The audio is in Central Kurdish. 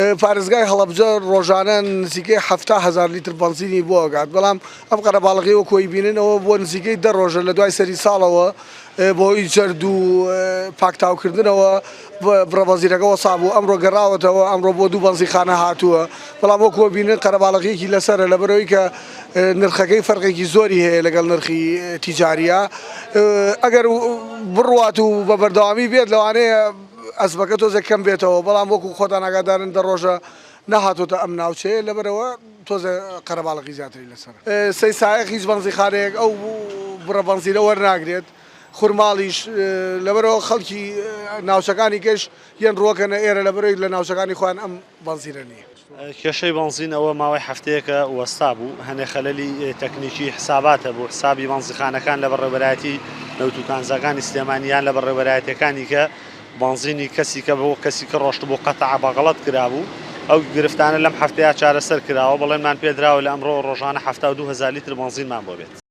پارێزگای هەڵەبجە ڕۆژانە نزیکەی 70 هەزار لیتر بەنزینی بۆ ئەگات، بەڵام ئەم قەرەباڵغی وەکو ئەیبیننەوە بۆ نزیکەی 10 ڕۆژە لە دوای سەری ساڵەوە بەهۆی جەرد و پاکتاوکردنەوە بڕە بەنزینەکە وەسا بوو، ئەمڕۆ گەڕاوەتەوە، ئەمڕۆ بۆ دوو بەنزینخانە هاتووە، بەڵام وەکو ئەبینن قەرەباڵغیەکی لەسەرە لەبەرئەوەی کە نرخەکەی فەرقێکی زۆری هەیە لەگەڵ نرخی تیجاریە. ئەگەر بڕوات و بە بەردەوامی بێت لەوانەیە ئەسپەکە تۆزێک کەم بێتەوە، بەڵام وەکو خۆتان ئاگادارن 10 ڕۆژە نەهاتۆتە ئەم ناوچەیە، لەبەرئەوە تۆزێ قەرەباڵغی زیاتری لەسەرە. سەی سایەق هیچ بەنزیخانەیەک ئەو بڕە بەنزینە وەرناگرێت، خورماڵیش، لەبەرئەوە خەڵکی ناوچەکانی کەش یەن ڕووەکەنە ئێرە لەبەرئەوەی لە ناوچەکانی خۆیان ئەم بەنزینە نییە. کێشەی بەنزین ئەوە ماوەی هەفتەیەکە وەستا بوو، هەنێ خەلەلی تەکنیکی حسابات هەبوو، حسابی بەنزیخانەکان لە بەڕێوەبەرایەتی نەوت و کانزاکانی سلێمانی یان لە بەڕێوەبەرایەتیەکانی کە بەنزینی کەسی کە بۆ کەسی کە ڕۆشتبوو قەتع بە غەڵەت کرابوو، ئەو گرفتانە لەم هەفتەیە چارەسەر کراوە، بەڵێنمان پێدراوە لە ئەمڕۆوە ڕۆژانە 72 هەزار لیتر بەنزینمان بۆ بێت.